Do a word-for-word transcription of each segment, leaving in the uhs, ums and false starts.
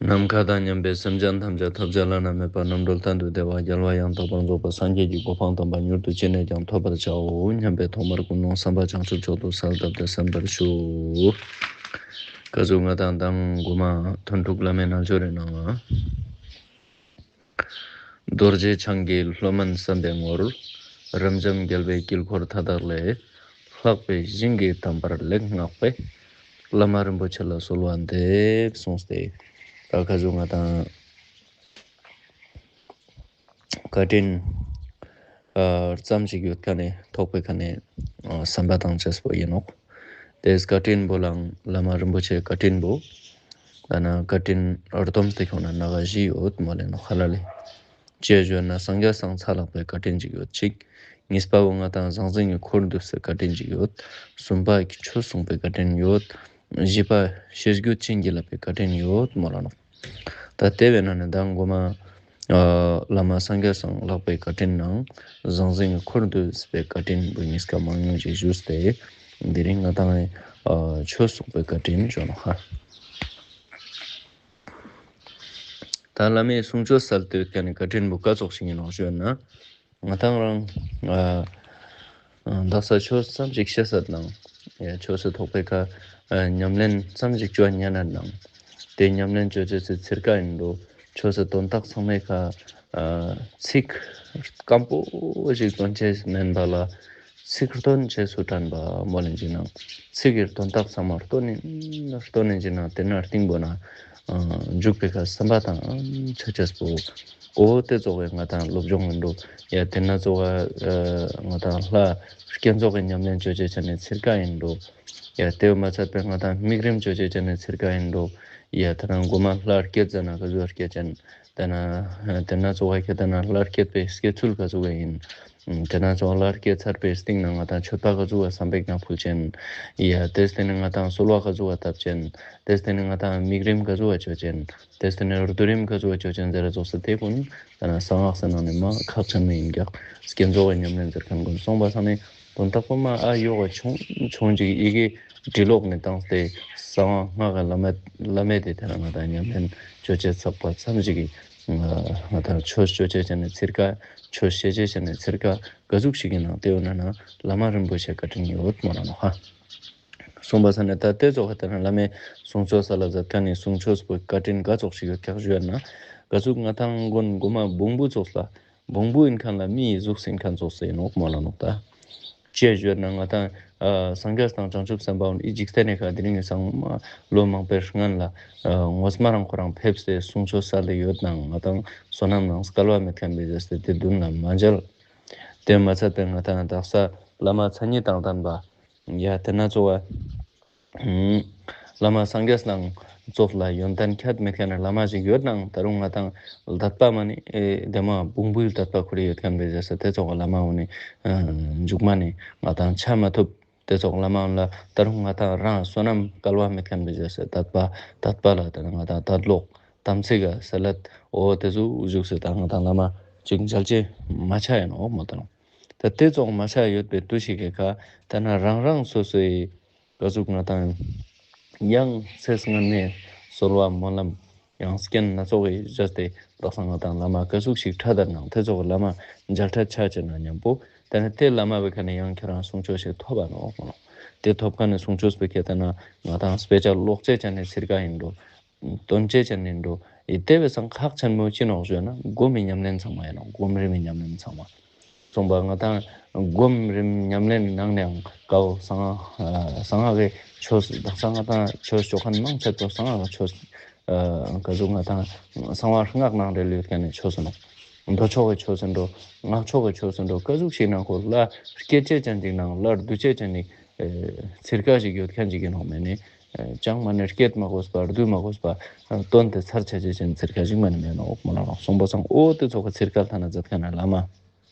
ནམ་མཁའ་དང་མཉམ་པའི་སེམས་ཅན་ཐམས་ཅད་ཐོབ་བྱ་བླ་ན་མེད་པ་རྣམ་གྲོལ་གཏན་དུ་བདེ་བ་རྒྱལ་བ་ཡང་དག་པར་རྫོགས་པ་སངས་རྒྱས་ཀྱི་གོ་འཕང་དམ་པ་མྱུར་དུ་ཅི་ནས་ཀྱང་ཐོབ་པར་བྱའོ་སྙམ་པའི་ཐོག་མར་ཀུན་སློང་བསམ་པ་བྱང་ཆུབ་མཆོག་ཏུ་གསལ་བཏབ་སྟེ་གསན་པར་ཞུ། ཀ་ཟུག་ང་དང་མདང་གོ་མ་ཐུན་དྲུག་བླ་མའི་རྣལ་འབྱོར་རི་ནང་ལ། རྡོ་རྗེ་འཆང་གི་སློབ་མ་བསམ་པའི་ངོར། རབ་འབྱམས་རྒྱལ་བའི་དཀྱིལ་འཁོར་མཐའ་དག་ལས། ལྷག་པའི་ཞིང་གི་དམ་པར་ལེགས་བསྔགས་པའི། བླ་མ་རིན་པོ་ཆེ་ལ་གསོལ་བ་འདེབས་གསུངས་ཏེ། ད་ཀ་ཟུག་ང་དང་བཀའ་དྲིན་ཨ་ཙམ་ཞིག་ཡོད་ཁན་ནི་ཐོག་པའི་ཁ་ནས་ཨ་བསམ་པ་བཏང་ཅེས་པོ་ཡིན་ནོག། དེས་བཀའ་དྲིན་པོ་ལའང་བླ་མ་རིན་པོ་ཆེའི་བཀའ་དྲིན་པོ། ད་ན་བཀའ་དྲིན་ཨར་སྡོམ་སྟེ་ཁྱོང་ན་ན་ག་བཞི་ཡོད་མོལ་ལེ་ནོག་ཧ་ལ་ལེ། ཅི་ཞུ་ན་སངས་རྒྱས་སང་ཚ་ལྷག་པའི་བཀའ་དྲིན་ཅིག་ཡོད་ཅིག། གཉིས་པ་བོ་ང་དང་ཟང་ཟིང་གི་འཁོར་འདུས་སའི་བཀའ་དྲིན་ཅིག་ཡོད། གསུམ་པ་ཆོས་གསུངས་པའི་བཀའ་དྲིན་ཡོད། བཞི་པ་ཤེས་རྒྱུད་བྱིན་གྱིས་བརླབས་པའི་བཀའ་དྲིན་ཡོད་མོལ་ལ་ནོག། ད་དེ་བས་ན་ནི་མདང་གོ་མ་ཨ་བླ་མ་སངས་རྒྱས་སང་ལྷག་པའི་བཀའ་དྲིན་ནང་ཟང་ཟིང་གི་འཁོར་འདུས་པའི་བཀའ་དྲིན་པོ་གཉིས་ཀ་མང་ཉུང་ཅིག་ཞུས་ཏེ། དེ་རིང་ང་དང་ཨ་ཆོས་གསུངས་པའི་བཀའ་དྲིན་ཞུ་ནོག་ཧ། ད་བླ་མའི་གསུང་ཆོས་སལ་ཏེ་ཡོད་ཁན་ནི་བཀའ་དྲིན་པོ་ཀ་ཙོགས་ཤིག་ཡིན་ནོག་ཞུ་ན། ང་དང་རང་ཨ་ཨ་དག་ས་ཆོས་ཙམ་ཞིག་ཤེས་སད་ནང་ཡ་ཆོས་སི་ཐོག་པའི་ཁ་ཨ་ཉམས་ལེན་ཙམ་ཞིག་ཅོ་ཉན་ན་ནང་དེ་ཉམས་ལེན་ཅོ་ཅེས་སི་ཚིར་ཀ་ཡིན་འགྲོ། ཆོས་སི་དོན་དག་ཚང་མའི་ཁ་ཨ་ཚིག་སྐམ་པོ་ཞིག་སྟོན་ཅེས་མེན་པ་ལ་ཚིག་སྟོན་ཅེས་སུ་དྲན་པ་མོལ་ལེན་ཅིག་ནང་ཚིག་གི་དོན་དག་ཚང་མ་སྟོན་ནིན་སྟོན་ནིན་ཅིག་ནང་དེ་ན་རྟིང་པོ་ན་ཨ་འཇུག་པའི་ཁ་བསམ་པ་དང་ཆ་ཅེས་པོ། འོ་དེ་ཙོགས་སི་ང་དང་སློབ་སྦྱོང་ཡིན་འགྲོ། ཡ་དེ་ན་ཙོགས་སི་ང་དང་ལྷ་བསྐྱེད་རྫོགས་སི་ཉམས་ལེན་ཅོ་ཅེས་ཅན་ནི་ཚིར་ཀ་ཡིན་འགྲོ། ཡ་དེ་བོ་མ་ཚད་པའི་ང་དང་དམིགས་རིམ་ཅོ་ཅེས་ཅན་ནི་ཚིར་ཀ་ཡིན་འགྲོ། ཡ་དེ་ན་གོ་མ་ལྷ་བསྐྱེད་ཟ་ན་ཀ་ཟུག་བསྐྱེད་ཅན། དེ་ན་དེ་ན་ཙོགས་སི་ཁྱེད་དེ་ན་ལྷ་བསྐྱེད་པའི་སྐྱེད་ཚུལ་ཀ་ཟུག་ཡིན། དེ་ན་ཙོགས་ལྷ་བསྐྱེད་ཚར་པའི་སྟིང་ན་ང་དང་མཆོད་པ་ཀ་ཟུག་བསམ་པའི་ནང་ཕུལ་ཅན། ཡ་དེ་སྟེ་ནི་ང་དང་གསོལ་བ་ཀ་ཟུག་བཏབ་ཅན། དེ་སྟེ་ནི་ང་དང་དམིགས་རིམ་ཀ་ཟུག་ཅོ་ཅན། དེ་སྟེ་ནི་བསྡུ་རིམ་ཀ་ཟུག་ཅོ་ཅན་ཟེར་ར་ཙོགས་སི་དེ་ཀུན་ད་ན་གསང་སྔགས་སི་ནང་ནས་མ་ཁག་ཆེན་མོ་ཡིན་ཀྱག། བསྐྱེད་རྫོགས་སི་ཉམས་ལེན་ཟེར་ཁན་ཀུན་སོང་པ་སང་ནི་དོན་དག་པོ་མ་ཨ་ཡོག་ག་ཆུང་ཆུང་ཅིག་ཡི་གེ་འབྲི་ཀློག་ནས་བཏང་སྟེ་གསང་སྔགས་ཀ་བླ་མེད་བླ་མེད་དེ་དེ་ན་ང་དང་ཉམས་ལེན་ཅོ་ཅེས་ཚག་པ་ཙམ་ཞིག་གི་ང་དང་ཆོས་ཅོ་ཅེས་ཅན་ནི་ཚིར་ཀ་ཆོས་ཤེས་ཅེས་ཅན་ནི་ཚིར་ཀ་ཀ་ཟུག་ཞིག་གི་ནང་དེ་བོ་ན་ན་བླ་མ་རིན་པོ་ཆེ་བཀའ་དྲིན་ཡོད་མོལ་ལ་ནོག་ཧ། གསུངས་པ་ས་ནས་ད་དེ་ཙོགས་ལྟར་ན་བླ་མའི་གསུང་ཆོས་སལ་ལ་མཛད་ཁན་ནི་གསུང་ཆོས་པོ་བཀའ་དྲིན་ཀ་ཙོགས་ཤིག་ཡོད་ཀྱག་ཞུ་ཡ་ན། ཀ་ཟུག་ང་དང་མགོན་གོ་མ་བོང་བུ་ཙོགས་ལ་བོང་བུ་ཡིན་ཁན་ལ་མི་ཡི་གཟུགས་ཟིན་ཁན་ཙོགས་སེ་ཡིན་ནོག་མོལ་ལ་ནོག་ད། ཅི་ཞུ་ན་ང་དང་ཨ་སངས་རྒྱས་དང་བྱང་ཆུབ་སེམས་དཔའ་འོ་ནི་འཇིག་རྟེན་ནི་ཁ་དེ་རིང་ངི་སང་མ་ལོ་མང་པོའི་སྔན་ལ་ཨ་ངོས་མ་རང་ཁོ་རང་ཕེབས་སེ་གསུང་ཆོས་སལ་ཏེ་ཡོད་ནང་ང་དང་བསོད་ནམས་ནང་སྐལ་བ་མེད་ཁན་བེ་ཟེར་སེ་དེ་མདུན་ལ་མ་མཇལ། དེ་མ་ཚད་པའི་ང་དང་དག་ས་བླ་མ་མཚན་ཉིད་དང་ལྡན་པ། ཡ་དེ་ན་ཙོགས་བླ་མ་སངས་རྒྱས་ནང་ཙོགས་ལ་ཡོན་ཏན་ཁྱད་མེད་ཁན་ནི་བླ་མ་ཞིག་ཡོད་ནང་ད་རུང་ང་དང་ལ་དད་པ་མ་ནི་ཨེ་དེ་མ་བོང་བུའི་ལ་དད་པ་ཁོ་རེ་ཡོད་ཁན་བེ་ཟེར་སེ་དེ་ཙོགས་བླ་མ་འོ་ནི་མཇུག་མ་ནི་ང་དང་ཆ་མ་ཐུབ། དེ་ཙོགས་བླ་མ་འོ་ལ་ད་རུང་ང་དང་རང་བསོད་ནམས་སྐལ་བ་མེད་ཁན་བེ་ཟེར་སེ་དད་པ་དད་པ་ལ་དེ་ན་ང་དང་དད་ལོག་དམ་ཚིག་ག་སལ་ལད་འོ་དེ་ཟུག་བཞུགས་སེ་ད་ང་དང་བླ་མ་ཅིག་མཇལ་ཅེས་མ་ཆ་ཡིན་ནོག་མོལ་ལ་ནོག། ད་དེ་ཙོགས་མ་ཆ་ཡོད་པའི་དུས་ཤིག་གི་ཁ་དེ་ན་རང་རང་སོ་སོའི་ཀ་ཟུག་ང་དང་ཡང་ཚེ་སྔ་མའི་གསོལ་བ་སྨོན་ལམ་ཡང་རྐྱེན་སྣ་ཚོགས་ཀྱིས་བཞག་སྟེ་དག་ས་ང་དང་བླ་མ་ཀ་ཟུག་ཞིག་ཕྲད་དེ་ནང་དེ་ཙོགས་བླ་མ་མཇལ་ཕྲད་ཆ་ཅེས་ན་མཉམ་པོ་དེ་ན་དེ་བླ་མ་བེ་ཁ་ནས་ཡང་ཁྱེད་རང་གསུང་ཆོས་ཤིག་ཐོབ་པ་ནོག་མོལ་ལ་ནོག། དེ་ཐོབ་ཁན་ནི་གསུང་ཆོས་པེ་ཁ་དེ་ན་ང་དང་དཔེ་ཆ་ཀློག་ཅེས་ཅན་ནི་ཚིར་ཀ་ཡིན་འགྲོ། སྟོན་ཅེས་ཅན་ཡིན་འགྲོ། ཡི་དེ་བེ་སང་ཁག་ཆེན་མོ་ཅི་ནོག་ཞུ་ན་སྒོམ་མི་ཉམས་ལེན་ཚང་མ་ཡིན་ནོག། སྒོམ་རིམ་མི་ཉམས་ལེན་ཚང་མ། གསུངས་པ་ང་དང་སྒོམ་རིམ་ཉམས་ལེན་ནང་ནའང་ཀ་བོ་གསང་སྔགས་ཀྱི་ཆོས་དག་ས་ང་དང་ཆོས་ཅོ་ཁན་མང་ཆེ་བོ་གསང་སྔགས་ཀྱི་ཆོས་ཀ་ཟུག་ང་དང་གསང་བ་སྔགས་ནང་རེ་ལུས་ཁན་ནི་ཆོས་སུ་ནོག། མདོ་ཕྱོགས་ཀྱི་ཆོས་སུ་འགྲོ། སྔགས་ཕྱོགས་ཀྱི་ཆོས་སུ་འགྲོ། ཀ་ཟུག་ཞིག་ནང་ཁོ་ལ་བསྐྱེད་ཅེས་ཅན་ཅིག་ནང་ལ་བསྡུ་ཅེས་ཅན་ནི་ཚིར་ཀ་ཞིག་ཡོད་ཁན་ཅིག་ཡིན་ནོག་མེ་ནི། ཅང་མ་ནི་བསྐྱེད་མ་དགོས་པ་བསྡུ་མ་དགོས་པ་སྟོན་ཏེ་ཚར་ཆ་ཅེས་ཅན་ཚིར་ཀ་ཞིག་མ་ནི་མེད་ནོག་མོལ་ལ་ནོག། གསུངས་པ་སང་འོ་དེ་ཙོགས་ཀྱི་ཚིར་ཀ་ལྟ་ན་མཛད་ཁན་ནི་བླ་མ།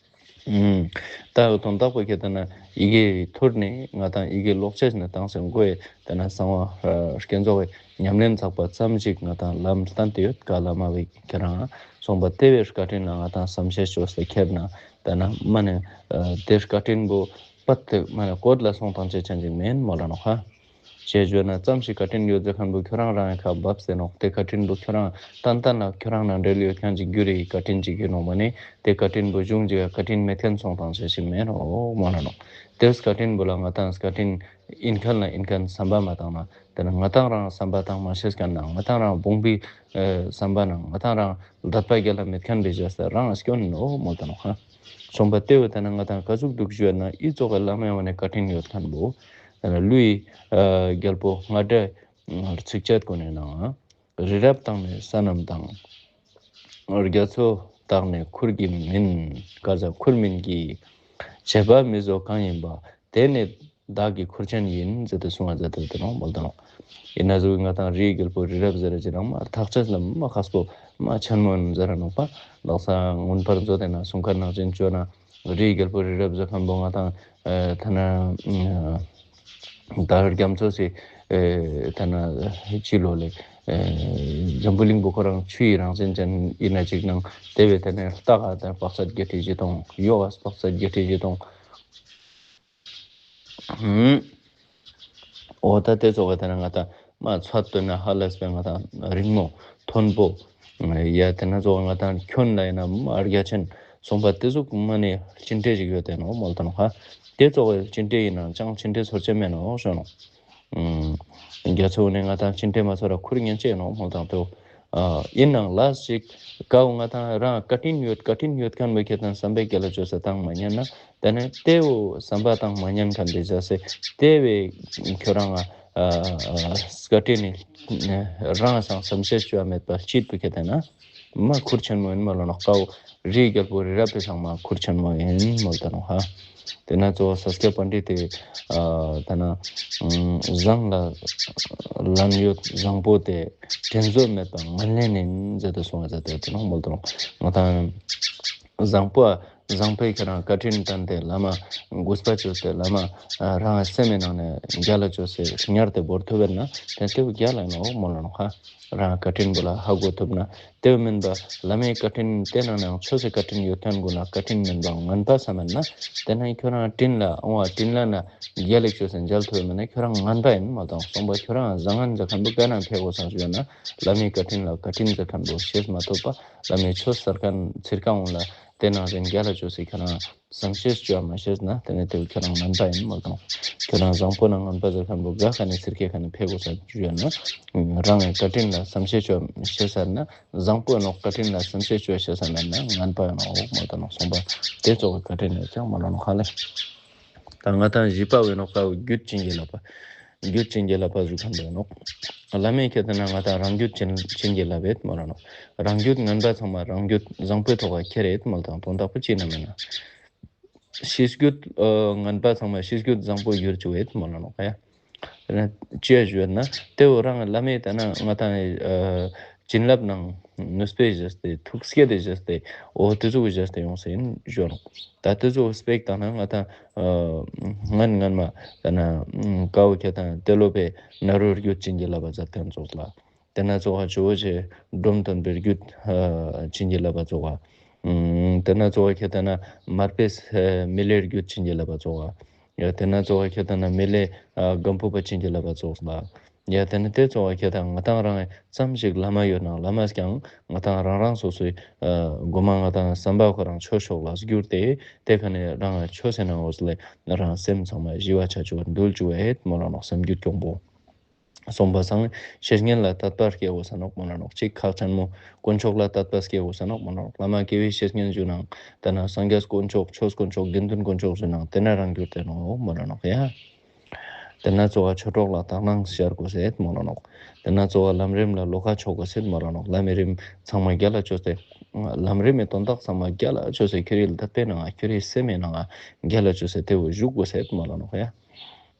ད་དོན་དག་པོ་ཁ་དེ་ན་ཡི་གེ་ཐུར་ནས་ང་དང་ཡི་གེ་ཀློག་ཅེས་ནི་དང་སེམས་སྒོ་ཡི་དེ་ན་གསང་བ་བསྐྱེད་རྫོགས་ཀྱི་ཉམས་ལེན་ཚག་པ་ཙམ་ཞིག་ང་དང་ལམ་སྟན་ཏེ་ཡོད་ཀ་བླ་མ་བེ་ཁྱེད་རང་གསུངས་པ་དེ་བེ་བཀའ་དྲིན་ན་ང་དང་བསམ་ཤེས་ཅོས་ཏེ་ཁྱེར་ན་དེ་ན་མ་ནི་དེ་བཀའ་དྲིན་པོ་པད་དེ་མ་ནི་བཀོད་ལ་སོང་ཐང་ཅེས་ཅན་ཅིག་མེན་མོལ་ལ་ནོག་ཧ། ཅེས་བརྗོད་ན་ཙམ་ཞིག་བཀའ་དྲིན་ཡོད་ཟེར་མཁན་པོ་ཁྱོ་རང་རང་ཡང་ཁ་བབས་ཟེར་ནོག། དེ་བཀའ་དྲིན་པོ་ཁྱོ་རང་ཏན་ཏན་ལ་ཁྱོ་རང་ནང་འབྲེལ་ཡོད་མཁན་ཅིག་རྒྱུ་རེ་བཀའ་དྲིན་ཅིག་ཡིན་ནོག་མ་ནི། དེ་བཀའ་དྲིན་པོ་གཞུང་ཅིག་ག་བཀའ་དྲིན་མེད་མཁན་སོང་དང་ཞེས་ཞིག་མེད་ནོག་མ་ལ་ནོག། དེ་བཀའ་དྲིན་པོ་ལ་ང་ཏང་བཀའ་དྲིན་ཡིན་མཁན་ལ་ཡིན་མཁན་བསམ་པ་མ་བཏང་ན། དེ་ན་ང་ཏང་རང་བསམ་པ་བཏང་མ་ཤེས་མཁན་ན། ང་ཏང་རང་བོང་བུའི་ཨེ་བསམ་པ་ན་ང་ཏང་རང་དད་པ་རྒྱལ་ལ་མེད་མཁན་པའི་བྱས་ཏེ་རང་སྐྱོན་ནོག་མོལ་ཏེ་ནོག་ཧ། སོང་པ་དེ་བོ་དེ་ན་ང་ཏང་ག་ཟུག་འདུག་ཞུ་ན་ཨི་ཙོགས་ཀྱི་བླ་མའི་འོ་ནས་བཀའ་དྲིན་ཡོད་མཁན་པོ། དེ་ན་ཀླུའི་ཨ་རྒྱལ་པོ་རྔ་སྒྲ་ཚིགས་བཅད་ཀུན་ནས་ནང་། རི་རབ་དང་ནི་ས་རྣམས་དང་། རྒྱ་མཚོ་དག་ནི་ཁུར་གྱིས་མིན། ག་ཟ་ཁུར་མིན་གྱི། བྱེད་པ་མི་བཟོ་གང་ཡིན་པ། དེ་ནི་བདག་གི་ཁུར་ཆེན་ཡིན། ཟེར་ཏེ་གསུངས་པ་ཟེར་ཏེ་དེ་ནོག་མོལ་ཏེ་ནོག། ཡིན་ན་ཟུག་ང་ཏང་རིའི་རྒྱལ་པོ་རི་རབ་ཟེར་ར་ཅི་རང་མ་ཐག་ཆད་ལ་མ་ཁག་པོ་མ་ཆེན་མོ་ཡིན་ཟེར་ར་ནོག་པ། ལགས་སོ། མངོན་པར་མཛོད་དེ་ན་གསུང་མཁན་ནང་བཞིན་བཅོས་ན་རིའི་རྒྱལ་པོ་རི་རབ་ཟེར་མཁན་པོ་ང་ཏང་ཨ་ཐ་ན་ཨ་ད་རྒྱ་མཚོ་སི་ཨེ་ཐ་ན་ཕྱི་ལོགས་ལས་ཨེ་འཛམ་བུ་གླིང་པོ་ཁོ་རང་ཆུའི་རང་བཞིན་ཅན་ཡིན་ན་ཅིག་ནང་དེ་བས་ཐ་ན་ལྟག་ག་ད་དཔག་ཚད་བརྒྱད་ཁྲི་བཞི་སྟོང་། གཡོན་ག་དཔག་ཚད་བརྒྱད་ཁྲི་བཞི་སྟོང་། ཧུམ། འོ་ད་དེ་ཙོགས་པ་དེ་ན་ང་ཏང་མ་ཚད་དོན་ན་ཧ་ལས་པའི་ང་ཏང་རིང་མོ་མཐོན་པོ། ཡ་དེ་ན་ཙོགས་ང་ཏང་ཁྱོན་ལ་ཡིན་ན་མ་རྒྱ་ཆེན་སོང་པ་དེ་ཟུག་མ་ནི་ཅི་འདྲ་ཞིག་ཡོད་དེ་ནོག་མོལ་ཏེ་ནོག་ཧ། དེ་ཙོགས་པའི་ཅི་འདྲ་ཡིན་ན་ཅང་ཅི་འདྲ་ཚོར་ཅེས་མེད་ནོག་ཞུ་ནོག། ཨུམ། རྒྱ་མཚོ་ནས་ང་ཏང་ཅི་འདྲ་མ་ཚོར་ར་ཁུར་ཉན་ཅེས་ནོག་མོལ་ཏེ་ནོག། དེ་བོ་ཨ་ཡིན་ནའང་ལ་ཞིག་ཀའོ་ང་ཏང་རང་བཀའ་དྲིན་ཡོད་བཀའ་དྲིན་ཡོད་མཁན་པོ་ཁྱེད་དང་བསམ་པའི་རྒྱལ་ལ་བཅོས་ས་བཏང་མ་ཉན་ན། དེ་ནས་དེ་བོ་བསམ་པ་བཏང་མ་ཉན་མཁན་དེ་བྱས་ཏེ་དེ་བས་ཁྱོ་རང་ཨ་བཀའ་དྲིན་ནི་རང་སང་བསམ་ཤེས་བཅོ་མེད་པ་སྐྱིད་པོ་ཁྱེད་དེ་ན་མ་ཁུར་ཆེན་མོ་ཡིན་མོལ་ལ་ནོག། ཀའོ་རིའི་རྒྱལ་པོ་རི་རབ་པའི་ཚང་མ་ཁུར་ཆེན་མོ་ཡིན་མོལ་ཏེ་ནོག་ཧ། དེ་ན་ཙོགས་ས་སྐྱ་པཎྜི་ཏས་ཨ་ད་ན་བཟང་ལ་ལན་ཡོད་བཟང་པོ་དེ་དྲིན་གཟོ་མེད་པ་ངན་ལན་ཡིན་ཟེར་ཏེ་གསུངས་པ་ཟེར་ཏེ་དེ་ནོག་མོལ་ཏེ་ནོག། ང་ཏང་བཟང་པོ་བཟང་པོའི་ཁྱེད་རང་བཀའ་དྲིན་བསྟན་ཏེ་བླ་མ་གུས་པ་བཅོས་ཏེ་བླ་མ་རང་སེམས་མའི་ནང་ནས་རྒྱལ་ལ་བཅོས་ཏེ་ཉར་ཏེ་བོར་ཐུབ་པ་ན་དེ་དེ་བོ་རྒྱལ་ལ་ཡིན་ནོག་མོལ་ལ་ནོག་ཧ། རང་བཀའ་དྲིན་པོ་ལ་ཧ་གོ་ཐུབ་ན། དེ་བས་མིན་པ་བླ་མའི་བཀའ་དྲིན་དེ་ནང་ནའང་ཆོས་སི་བཀའ་དྲིན་ཡོད་མཁན་ཀུན་ལ་བཀའ་དྲིན་མིན་པ་ངན་པ་བསམ་མེད་ན། དེ་ན་ཁྱོ་རང་དྲིན་ལ་འོང་བ་དྲིན་ལ་ན་རྒྱལ་ལ་བཅོས་ཏེ་མཇལ་ཐུབ་མེད་ན་ཁྱོ་རང་ངན་པ་ཡིན་མོལ་ཏེ་ནོག། སོང་པ་ཁྱོ་རང་བཟང་ངན་ཟེར་མཁན་པོ་ག་ན་ཕེ་གོས་སང་ཞུ་ན། བླ་མའི་བཀའ་དྲིན་ལ་བཀའ་དྲིན་ཟེར་མཁན་པོ་ཤེས་མ་ཐུབ་པ། བླ་མའི་ཆོས་ཟེར་མཁན་ཚིར་ཀ་འོང་ལ་དེ་ནང་བཞིན་རྒྱལ་ལ་བཅོས་ཏེ་ཁྱོ་རང་བསམ་ཤེས་བཅོ་མ་ཤེས་ན་དེ་ནས་དེ་བོ་ཁྱོ་རང་ངན་པ་ཡིན་མོལ་ཏེ་ནོག། ཁྱོ་རང་བཟང་པོ་ན་ངན་པ་ཟེར་མཁན་པོ་ག་ཁ་ནས་ཚིར་ཁའི་ཁ་ནས་ཕེ་གོས་སང་ཞུ་ན། རང་གི་བཀའ་དྲིན་ལ་བསམ་ཤེས་བཅོ་ཤེས་ཟེར་ན། བཟང་པོ་ཡིན་ནོག། བཀའ་དྲིན་ལ་བསམ་ཤེས་བཅོ་ཤེས་ཟེར་ན་ངན་པ་ཡིན་ནོག་མོལ་ཏེ་ནོག། སོང་པ་དེ་ཙོགས་ཀྱི་བཀའ་དྲིན་ཡོད་ཀྱང་མོལ་ལ་ནོག་ཧ་ལེ། ད་ང་ཏང་བཞི་པ་བོ་ཡིན་ནོག་ཀའོ་རྒྱུད་བྱིན་གྱིས་བརླབས་པ། རྒྱུད་བྱིན་གྱིས་བརླབས་པ་ཟུག་ཁན་པོ་ཡིན་ནོག། བླ་མའི་ཁྱེད་ན་ང་ཏང་རང་རྒྱུད་བྱིན་བྱིན་གྱིས་བརླབས་པ་ཡོད་མོལ་ལ་ནོག། རང་རྒྱུད་ངན་པ་ཚང་མ་རང་རྒྱུད་བཟང་པོའི་ཐོག་ཁ་ཁྱེར་ཡོད་མོལ་ཏེ་ནོག། དོན་དག་པོ་ཅི་ན་མེད་ན། ཕྱི་རྒྱུད་ཨ་ངན་པ་ཚང་མ་ཕྱི་རྒྱུད་བཟང་པོ་གྱུར་བཅུག་ཡོད་མོལ་ལ་ནོག་ཡ། དེ་ན་ཅི་ཡ་ཞུ་ཡོད་ན་དེ་བོ་རང་བླ་མའི་ད་ན་ང་ཏང་ཨ་བྱིན་རླབས་ནང་ནུས་པའི་བཞེས་ཏེ་ཐུགས་བསྐྱེད་དེ་བཞེས་ཏེ་འོ་དེ་ཚོ་བཞེས་ཏེ་ཡོང་ས་ཡིན་ཞུ་ནོག། ད་དེ་ཚོ་སྤེག་བཏང་ན་ང་ཏང་ཨ་སྔན་སྔན་མ་ད་ན་ཀའོ་ཁྱེད་དང་ཏེ་ལོ་པའི་ནཱ་རོའི་རྒྱུད་བྱིན་གྱིས་བརླབས་པ་མཛད་མཁན་ཙོགས་ལ། དེ་ན་ཙོགས་ཇོ་བོ་རྗེ་འབྲོམ་སྟོན་པའི་རྒྱུད་ཨ་བྱིན་གྱིས་བརླབས་པ་ཙོགས། ཨ་དེ་ན་ཙོགས་ཁྱེད་དེ་ན་མར་པས་ཨ་མི་ལའི་རྒྱུད་བྱིན་གྱིས་བརླབས་པ་ཙོགས། ཡ་དེ་ན་ཙོགས་ཁྱེད་དེ་ན་མི་ལའི་ཨ་སྒམ་པོ་པ་བྱིན་གྱིས་བརླབས་པ་ཙོགས་ལ། ཡ་དེ་ན་དེ་ཙོགས་ཁྱེད་དེ་ང་ཏང་རང་ཙམ་ཞིག་བླ་མ་ཡོད་ནའང་བླ་མས་ཀྱང་ང་ཏང་རང་རང་སོ་སོའི་ཨ་གོ་མ་ང་ཏང་བསམ་པ་ཁོ་རང་ཆོས་ཕྱོགས་ལ་བསྒྱུར་ཏེ་དེ་ཁ་ནས་རང་ཆོས་ཟེར་ན་འོ་ཟེར་ལས་རང་སེམས་ཚང་མ་ཞི་བ་ཆ་ཆོས་འདུལ་བཅུག་ཡོད་མོལ་ལ་ནོག། སེམས་རྒྱུད་སྐྱོང་པོ། སོང་པ་སང་བཤེས་གཉེན་ལ་དད་པ་སྐྱེ་དགོས་ས་ནོག་མོལ་ལ་ནོག། གཅིག་ཁག་ཆེན་མོ་དཀོན་མཆོག་ལ་དད་པ་སྐྱེ་དགོས་ས་ནོག་མོལ་ལ་ནོག། བླ་མ་དགེ་བའི་བཤེས་གཉེན་ཞུ་ནའང་ད་ན་སངས་རྒྱས་དཀོན་མཆོག་ཆོས་དཀོན་མཆོག་དགེ་འདུན་དཀོན་མཆོག་ཞུ་ནའང་དེ་ན་རང་འགྱུར་ཏེ་ནོག་མོལ་ལ་ནོག་ཡ། དེ་ན་ཙོགས་ཆོས་གྲོགས་ལ་དག་སྣང་ཤར་དགོས་ས་ཡོད་མོལ་ལ་ནོག། དེ་ན་ཙོགས་ལམ་རིམ་ལ་བློ་ཁ་ཕྱོགས་དགོས་ས་ཡོད་མོལ་ལ་ནོག། ལམ་རིམ་ཚང་མ་རྒྱལ་ལ་བཅོས་ཏེ་ལམ་རིམ་མི་དོན་དག་ཚང་མ་རྒྱལ་ལ་བཅོས་ཏེ་ཁྱོད་རི་དད་པའི་ནང་ང་ཁྱོད་རི་སེམས་མའི་ནང་ང་རྒྱལ་ལ་བཅོས་ཏེ་དེ་བོ་བཞུགས་དགོས་ས་ཡོད་མོལ་ལ་ནོག་ཡ།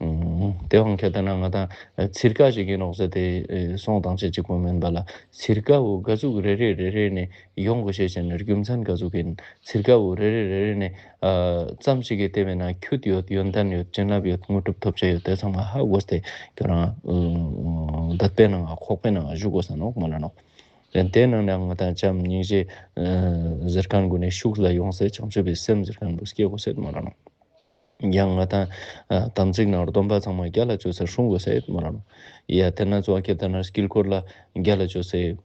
ཨུམ། དེ་བོ་ཁྱེད་དེ་ན་ང་ཏང་ཚིར་ཀ་ཞིག་ཡིན་ནོག་ཟེར་ཏེ་སོང་དང་ཅི་གཅིག་པོ་མིན་པ་ལ་ཚིར་ཀ་བོ་ག་ཟུག་རེ་རེ་རེ་རེ་ནས་ཡོང་དགོས་ཤེས་ཅན་རྒྱུ་མཚན་ག་ཟུག་ཡིན། ཚིར་ཀ་བོ་རེ་རེ་རེ་རེ་ནས་ཨ་ཙམ་ཞིག་གི་དེ་བས་ན་ཁྱུད་ཡོད་ཡོན་ཏན་ཡོད་བྱིན་རླབས་ཡོད་དངོས་གྲུབ་ཐོབ་བྱ་ཡོད་དེ་ཚང་མ་ཧ་གོ་སྟེ་ཁྱོད་རང་ཨ་དད་པའི་ནང་ང་ཁོག་པའི་ནང་ང་བཞུགས་དགོས་ས་ནོག་མོལ་ལ་ནོག། དེ་དེ་ནང་ནས་ང་ཏང་བྱམས་སྙིང་རྗེ་ཨ་ཟེར་མཁན་ཀུན་ནས་ཤུགས་ལ་ཡོང་སྟེ་བྱང་ཆུབ་པའི་སེམས་ཟེར་མཁན་པོ་སྐྱེ་དགོས་ས་ཡོད་མོལ་ལ་ནོག། ཡང་ང་ཏང་ཨ་དམ་ཚིག་ནང་སྡོམ་པ་ཚང་མ་རྒྱལ་ལ་ཅོས་ཏེ་སྲུང་དགོས་ཟེར་མོལ་ལ་ནོག། ཡ་དེ་ན་ཙོགས་ཁྱེར་ཏེ་ན་དཀྱིལ་འཁོར་ལ་རྒྱལ་ལ་ཅོས་ཏེ་ཨ་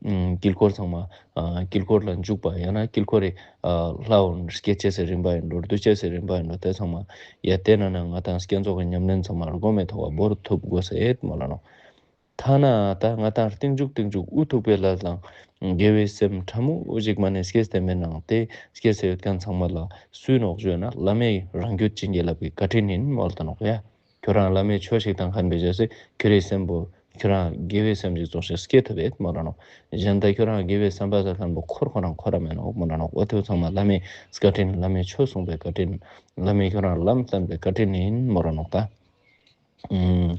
དཀྱིལ་འཁོར་ཚང་མ་ཨ་དཀྱིལ་འཁོར་ལ་འཇུག་པ་ཡང་ན་དཀྱིལ་འཁོར་རི་ཨ་ལྷ་འོ་སྐྱེ་ཅེས་སི་རིམ་པ་ཡིན་འགྲོ་འདུ་ཅེས་སི་རིམ་པ་ཡིན་འགྲོ་དེ་ཚང་མ་ཡ་དེ་ན་ན་ང་ཏང་བསྐྱེད་རྫོགས་ཀྱི་ཉམས་ལེན་ཚང་མ་སྒོམ་མེ་ཐོག་བོར་ཐུབ་དགོས་ཟེར་མོལ་ལ་ནོག། ཐ་ན་ད་ང་ཏང་རྟིང་མཇུག་རྟིང་མཇུག་འུ་ཐུག་པའི་ལ་ལའང་དགེ་བའི་སེམས་ཕྲ་མོ་ཞིག་མ་ནེ་སྐྱེས་ཏེ་མེད་ནའང་དེ་སྐྱེས་ཏེ་ཡོད་མཁན་ཚང་མ་ལ་སུའི་ནོག་ཞུས་ན་བླ་མའི་རང་རྒྱུད་བྱིན་གྱིས་བརླབས་པའི་བཀའ་དྲིན་ཡིན་མོལ་ཏེ་ནོག་ཡ། ཁྱོ་རང་བླ་མའི་ཆོས་ཤིག་དང་མཁན་པའི་རྗེས་སུ་ཁྱོ་རའི་སེམས་པོ་ཁྱོ་རང་དགེ་བའི་སེམས་ཤིག་ཙོགས་ཤིག་སྐྱེ་ཐུབ་ཡོད་མོལ་ལ་ནོག། གཞན་ད་ཁྱོ་རང་དགེ་བའི་བསམ་པ་ཟེར་མཁན་པོ་འཁོར་ཁོ་རང་འཁོར་ར་མེད་ནོག་མོལ་ལ་ནོག། འོ་དེ་ཚང་མ་བླ་མའི་བཀའ་དྲིན་བླ་མའི་ཆོས་གསུངས་པའི་བཀའ་དྲིན་བླ་མའི་ཁྱོ་རང་ལམ་བསྟན་པའི་བཀའ་དྲིན་ཡིན་མོལ་ལ་ནོག་ད། ཨུམ།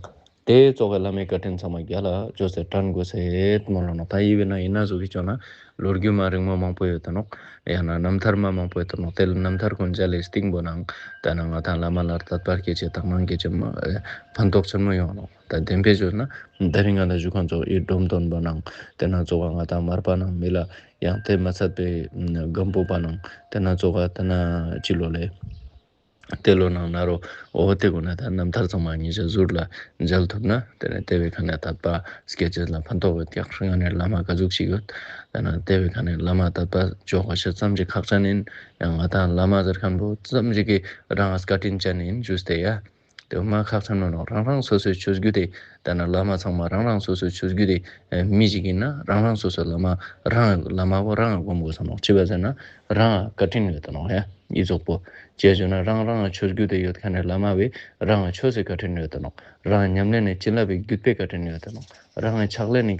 དེ་ཙོགས་སི་བླ་མའི་བཀའ་དྲིན་ཚང་མ་རྒྱལ་ལ་ཅོས་ཏེ་དྲན་དགོས་ཟེར་མོལ་ལ་ནོག། ད་ཡིན་པས་ན་ཡིན་ན་ཟུག་གི་ཅོ་ན་ལོ་རྒྱུས་མ་རིང་མོ་མང་པོ་ཡོད་དེ་ནོག། ཡང་ན་རྣམ་ཐར་མ་མང་པོ་ཡོད་དེ་ནོག། དེ་ལ་རྣམ་ཐར་ཀུན་མཇལ་ལེ་སྟིང་པོ་ནང་ད་ན་ང་ཏང་བླ་མ་ལ་དད་པ་སྐྱེ་ཅེས་དག་སྣང་སྐྱེ་ཅེས་མ་ཕན་ཐོགས་ཆེན་མོ་ཡོང་ནོག། ད་བདེན་པའི་ཅོ་ན་ད་རིང་ང་ཏང་ཞུ་མཁན་ཙོགས་ཨི་སྒྲོམ་སྟོན་པ་ནང་དེ་ན་ཙོགས་ང་ཏང་མར་པ་ནང་མི་ལ་ཡང་དེ་མ་ཚད་པའི་སྒམ་པོ་པ་ནང་དེ་ན་ཙོགས་དེ་ན་ཅི་ལོ་ལེ། དེ་ལོ་ནང་ན་རོ་འོ་དེ་ཀུན་ན་ད་རྣམ་ཐར་ཚང་མ་ཉེ་ཞ་ཟུར་ལ་མཇལ་ཐུབ་ན་དེ་ནས་དེ་བའི་ཁ་ནས་དད་པ་སྐྱེ་ཅེས་ལ་ཕན་ཐོགས་ཡོད་ཀྱག། ང་ནས་བླ་མ་ག་ཟུག་ཅིག་ཡོད། ད་ན་དེ་བའི་ཁ་ནས་བླ་མ་དད་པ་ཅོ་གོ་ཤེས་ཙམ་ཅིག་ཁག་ཅན་ཡིན། ཡང་ང་ཏང་བླ་མ་ཟེར་མཁན་པོ་ཙམ་ཅིག་གི་རང་བཀའ་དྲིན་ཅན་ཡིན་ཞུས་ཏེ་ཡ། དེ་མ་ཁག་ཅན་མ་ནོག། རང་རང་སོ་སོའི་ཆོས་བརྒྱུད་དེ་ད་ན་བླ་མ་ཚང་མ་རང་རང་སོ་སོའི་ཆོས་བརྒྱུད་དེ་མི་ཞིག་ཡིན་ན་རང་རང་སོ་སོའི་བླ་མ་རང་བླ་མ་བོ་རང་སྒོམ་དགོས་ས་ནོག། ཅི་བ་ཟེར་ན་རང་བཀའ་དྲིན་ཡོད་དེ་ནོག་ཡ། ཨི་ཙོགས་པོ། ཅེས་བརྗོད་ན་རང་རང་ཆོས་བརྒྱུད་དེ་ཡོད་མཁན་ནི་བླ་མ་བས་རང་ཆོས་སི་བཀའ་དྲིན་ཡོད་དེ་ནོག། རང་ཉམས་ལེན་ནི་བྱིན་རླབས་པའི་བརྒྱུད་པའི་བཀའ་དྲིན་ཡོད་དེ་ནོག། རང་ཕྱག་ལེན་ནི་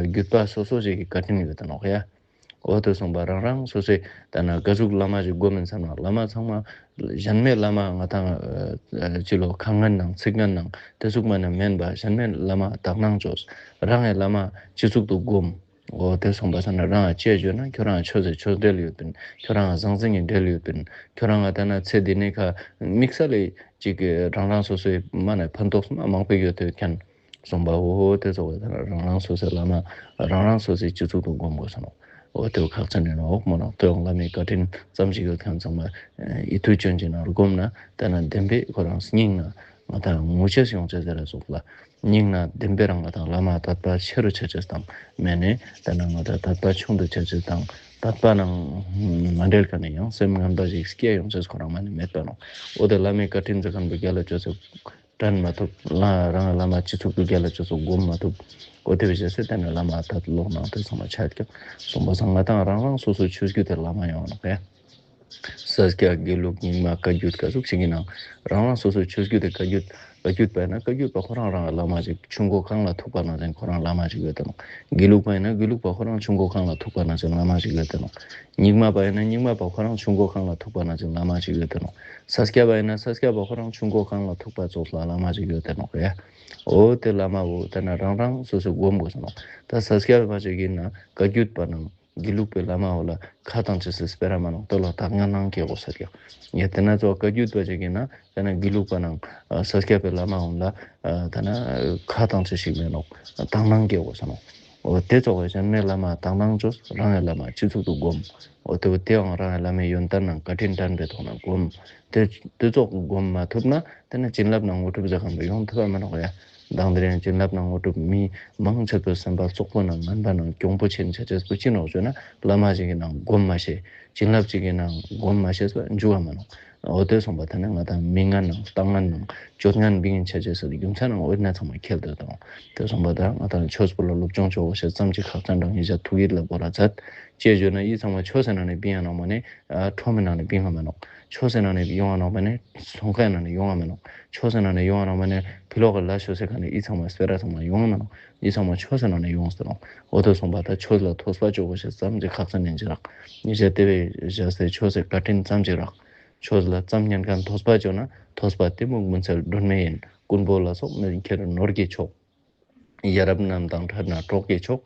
བརྒྱུད་པ་སོ་སོ་ཞིག་གི་བཀའ་དྲིན་ཡོད་དེ་ནོག་ཡ། འོ་དེ་སོང་པ་རང་རང་སོ་སོའི་ད་ན་ག་ཟུག་བླ་མ་ཞིག་སྒོམ་མིན་བསམ་ན་བླ་མ་ཚང་མ་གཞན་མའི་བླ་མ་ང་ཏང་ཅི་ལོ་ཁ་ངན་ནང་ཚིག་ངན་ནང་དེ་ཟུག་མ་ནེ་མེན་པ་གཞན་མའི་བླ་མ་དག་སྣང་ཅོས། རང་ངི་བླ་མ་སྤྱི་གཙུག་ཏུ་སྒོམ། འོ་དེ་སོང་པ་ས་ན་རང་ཅེས་བརྗོད་ན་ཁྱོ་རང་ཆོས་སི་ཆོས་འབྲེལ་ཡོད་པིན། ཁྱོ་རང་ཟང་ཟིང་གི་འབྲེལ་ཡོད་པིན། ཁྱོ་རང་ང་ད་ན་ཚེ་འདི་ནས་ཁ་དམིགས་བསལ་ལས་ཅིག་རང་རང་སོ་སོའི་མ་ནེ་ཕན་ཐོགས་མ་མང་པོ་ཡོད་དེ་ཡོད་མཁན། སོང་པ་འོ་དེ་ཙོགས་ད་ན་རང་རང་སོ་སོའི་བླ་མ་རང་རང་སོ་སོའི་སྤྱི་གཙུག་ཏུ་སྒོམ་དགོས་ས་ནོག། འོ་དེ་ཁག་ཅན་ཡིན་ནོག་མོ་ནོག། དེ་ཡང་བླ་མའི་བཀའ་དྲིན་ཙམ་ཞིག་ཡོད་མཁན་ཚང་མ་ཨི་ཐུགས་སྐྱོན་ཅིག་ནང་སྒོམ་ན་ད་ན་བདེན་པའི་ཁོ་རང་སྙིང་ན་ང་ཏང་ངུ་ཅེས་ཡོང་ཅེས་ཟེར་ར་ཙོགས་ལ། སྙིང་ན་བདེན་པའི་རང་ང་ཏང་བླ་མ་དད་པ་ཆེ་རུ་ཆ་ཅེས་དང་མེད་ནས་ད་ན་ང་ཏང་དད་པ་ཆུང་དུ་ཆ་ཅེས་དང་དད་པ་ནང་མ་འབྲེལ་མཁན་ནི་ཡང་སེམས་ངན་པ་ཞིག་སྐྱེ་ཡོང་ཅེས་ཁོ་རང་མ་ནེ་མེད་པ་ནོག། འོ་དེ་བླ་མའི་བཀའ་དྲིན་ཟེར་མཁན་པོ་རྒྱལ་ལ་ཅོས་སེ་དྲན་མ་ཐུབ། ལ་རང་བླ་མ་སྤྱི་གཙུག་ཏུ་རྒྱལ་ལ་ཅོས་སེ་སྒོམ་མ་ཐུབ། འོ་དེ་བས་ཟེར་ཏེ་ནི་བླ་མ་ད་ལོག་ནང་དེ་ཚང་མ་ཆ་ཀྱག། སོང་པ་སང་ང་ཏང་རང་རང་སོ་སོའི་ཆོས་བརྒྱུད་དེ་བླ་མ་ཡོང་ནོག་ཡ། ས་སྐྱ་དགེ་ལུགས་རྙིང་མ་བཀའ་བརྒྱུད་ག་ཟུག་ཅིག་ཡིན་ནའང་རང་རང་སོ་སོའི་ཆོས་བརྒྱུད་དེ་བཀའ་བརྒྱུད་བཀའ་བརྒྱུད་པ་ཡིན་ན་བཀའ་བརྒྱུད་པ་ཁོ་རང་རང་བླ་མ་ཅིག་ཆུ་མགོ་གངས་ལ་ཐུག་པ་ནང་བཞིན་ཁོ་རང་བླ་མ་ཅིག་ཡོད་དེ་ནོག། དགེ་ལུགས་པ་ཡིན་ན་དགེ་ལུགས་པ་ཁོ་རང་ཆུ་མགོ་གངས་ལ་ཐུག་པ་ནང་བཞིན་བླ་མ་ཅིག་ཡོད་དེ་ནོག། རྙིང་མ་པ་ཡིན་ན་རྙིང་མ་པ་ཁོ་རང་ཆུ་མགོ་གངས་ལ་ཐུག་པ་ནང་བཞིན་བླ་མ་ཅིག་ཡོད་དེ་ནོག། ས་སྐྱ་པ་ཡིན་ན་ས་སྐྱ་པ་ཁོ་རང་ཆུ་མགོ་གངས་ལ་ཐུག་པ་ཙོགས་ལ་བླ་མ་ཅིག་ཡོད་དེ་ནོག་ཡ། འོ་དེ་བླ་མ་བོ་དེ་ན་རང་རང་སོ་སོའི་སྒོམ་དགོས་ས་ནོག། ད་ས་སྐྱ་པ་ཅིག་ཡིན་ན་བཀའ་བརྒྱུད་པ་ནང་དགེ་ལུགས་པའི་བླ་མ་བོ་ལ་ཁ་བཏང་ཅེས་སི་སྤེ་ར་མ་ནོག། དེ་ལ་དག་སྣང་སྐྱེ་དགོས་ས་ཀྱག། ཡ་དེ་ན་ཙོགས་བཀའ་བརྒྱུད་པ་ཅིག་ཡིན་ན་དེ་ན་དགེ་ལུགས་པ་ནང་ས་སྐྱ་པའི་བླ་མ་བོ་ལ་དེ་ན་ཁ་བཏང་ཅེས་ཤིག་མེད་ནོག། དག་སྣང་སྐྱེ་དགོས་ས་ནོག། འོ་དེ་ཙོགས་པའི་གཞན་མའི་བླ་མ་དག་སྣང་ཅོས། རང་ངི་བླ་མ་སྤྱི་གཙུག་ཏུ་སྒོམ། འོ་དེ་བོ་དེའང་རང་ངི་བླ་མའི་ཡོན་ཏན་ནང་བཀའ་དྲིན་དྲན་པའི་ཐོག་ནས་སྒོམ། དེ་དེ་ཙོགས་སྒོམ་མ་ཐུབ་ན་དེ་ན་བྱིན་རླབས་ནང་དངོས་གྲུབ་ཟེར་མཁན་པོ་ཡོང་ཐུབ་པ་མ་ནོག་ཡ། མདང་དེ་རིང་བྱིན་རླབས་ནང་དངོས་གྲུབ་མི་མང་ཆེ་བོ་སེམས་པ་བཙོག་པོ་ནང་ངན་པ་ནང་གྱོང་པོ་ཆེན་ཆ་ཅེས་པོ་ཅི་ནོག་ཟེར་ན་བླ་མ་ཅིག་གི་ནང་སྒོམ་མ་ཤེས། བྱིན་རླབས་ཅིག་གི་ནང་སྒོམ་མ་ཤེས་པ་འཇུག་ག་མ་ནོག། འོ་དེ་སོང་པ་དེ་ནི་ང་ཏང་མི་ངན་ནང་ལྟ་ངན་ནང་སྤྱོད་ངན་བིང་ངན་ཆ་ཅེས་སི་རྒྱུ་མཚན་ནང་འོ་ན་ཚང་མ་ཁྱེར་ཏེ་དང་། དེ་སོང་པ་ད་ང་ཏང་ཆོས་པོ་ལ་སློབ་སྦྱོང་ཆོག་ཤེས་ཙམ་ཅིག་ཁག་ཅན་རང་ཡིན་ཤ་ཐུགས་ཡིད་ལ་བོར་ར་མཛད། ཅེས་བརྗོད་ན་འི་ཚང་མ་ཆོས་སི་ནང་ནས་བིང་ང་ནོག་མ་ནེ་ཁྲོམ་མི་ནང་ནས་བིང་ང་མ་ནོག། ཆོས་སི་ནང་ནས་ཡོང་ང་ནོག་མ་ནེ་ཚོང་ཁང་ནང་ནས་ཡོང་ང་མ་ནོག། ཆོས་སི་ནང་ནས་ཡོང་ང་ནོག་མ་ནེ་ཕི་ལོག་གི་ལ་ཆོས་སི་ཁ་ནས་འི་ཚང་མ་སྤེ་ར་ཚང་མ་ཡོང་ང་མ་ནོག། འི་ཚང་མ་ཆོས་སི་ནང་ནས་ཡོང་སྟེ་ནོག། འོ་དེ་སོང་པ་ད་ཆོས་ལ་ཐོས་པ་ཆོག་ཤེས་ཙམ་ཅིག་ཁག་ཅན་ཡིན་ཅི་རག། ཉེ་ཞ་དེ་བས་བཞག་སྟེ་ཆོས་སི་བཀའ་དྲིན་ཙམ་ཅིག་རག། ཆོས་ལ་ཙམ་ཉན་མཁན་ཐོས་པ་ཅོ་ན་ཐོས་པ་གཏི་མུག་མུན་སེལ་སྒྲོན་མེ་ཡིན། རྐུན་པོ་ལ་སོགས་མི་ཁྱེར་ནོར་གྱི་མཆོག། ཡ་རབས་རྣམས་དང་འཕྲད་ན་གྲོགས་ཀྱི་མཆོག།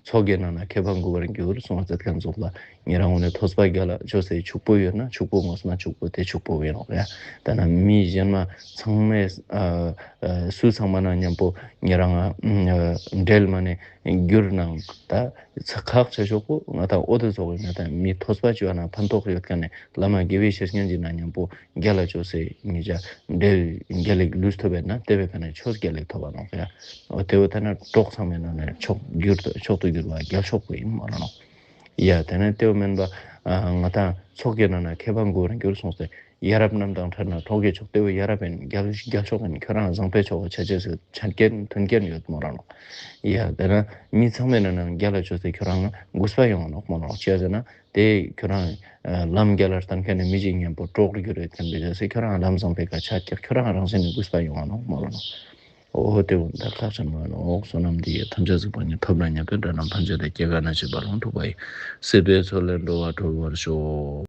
ཚོགས་ཀྱི་ནང་ན་ཁེ་ཕན་འགུལ་བར་འགྱུར་གསུངས་ཟེར་མཁན་ཙོགས་ལ་ ཉེ་རང་ངོ་ནེ་ཐོས་པ་རྒྱལ་ལ་ཅོས་ཏེ་ཕྱུག་པོ་ཡོད་ན་ཕྱུག་པོ་ངོ་མ་ཕྱུག་པོ་དེ་ཕྱུག་པོ་ཡིན་ནོག་ཡ། ད་ན་མི་གཞན་མ་ཚང་མས་ཨ་ཨ་སུ་ཚང་མ་ན་མཉམ་པོ་ཉེ་རང་ཨ་འབྲེལ་མ་ནེ་གྱུར་ནང་ད་ཚ་ཁག་ཆེ་ཤོས་པོ་ང་ད་འོ་དེ་ཚོགས་ཡིན་ན་ད་མི་ཐོས་པ་ཅོ་ན་ཕན་ཐོགས་ཡོད་ཁན་ནི་བླ་མ་དགེ་བའི་བཤེས་གཉེན་གྱི་ན་མཉམ་པོ་རྒྱལ་ལ་ཅོས་སེ་ཉེ་ཞ་འབྲེལ་རྒྱལ་ལེགས་ལུས་ཐོབ་པས་ན་དེ་བས་ཁ་ནས་ཆོས་རྒྱལ་ལེགས་ཐོབ་པ་ནོག་ཡ། འོ་དེ་བོ་ད་ན་གྲོགས་ཚང་མའི་ནང་ནས་མཆོག་གྱུར་ཏུ་མཆོག་ཏུ་གྱུར་བ་རྒྱལ་མཆོག་པོ་ཡིན་མོལ་ལ་ནོག་ཡ། དེ་ནས་དེ་བོ་མེན་པ་ང་དང་ཚོགས་ཀྱི་ནང་ན་མཁས་པ་མགོ་རིང་གྱུར་སོང་སྟེ་ཡ་རབས་རྣམས་དང་ཕྲད་ན་གྲོགས་ཀྱི་མཆོག་དེ་བོ་ཡ་རབས་ཡིན་རྒྱལ་རྒྱལ་མཆོག་ཡིན་ཁྱོད་རང་བཟང་པོའི་ཕྱོགས་ཆ་ཅེས་སི་ཆ་རྐྱེན་མཐུན་རྐྱེན་ཡོད་མོལ་ལ་ནོག་ཡ། དེ་ན་མི་ཚང་མའི་ནང་ན་རྒྱལ་ལ་ཅོས་ཏེ་ཁྱོད་རང་གུས་པ་ཡོང་ནོག་མོལ་ལ་ནོག་ཅི་ཟེར་ན། དེ་ཁྱོད་རང་ལམ་རྒྱལ་ལ་སྟན་ཁན་ནི་མི་ཞིག་མཉམ་པོ་གྲོགས་རིགས་རེད་ཁན་པའི་རྒྱལ་སྲས་ཁྱོད་རང་ལམ་བཟང་པའི་ཀ་ཆ་ཀྱག་ཁྱོད་རང་རང་སེམས་ནི་གུས་པ་ཡོང་བ་ནོག་མོལ་ལ་ནོག། འོ་དེ་བོ་ད་ཁག་ཆེན་མོ་ནོག། བསོད་ནམས་འདི་ཡིས་ཐམས་ཅད་གཟིགས་པ་ཉིད། ཐོབ་ནས་ཉེས་པའི་དགྲ་རྣམས་ཕམ་བྱས་ཏེ། སྐྱེ་རྒ་ན་འཆིའི་རྦ་ཀློང་འཁྲུགས་པ་ཡི། སྲིད་པའི་མཚོ་ལས་འགྲོ་བ་སྒྲོལ་བར་ཤོག།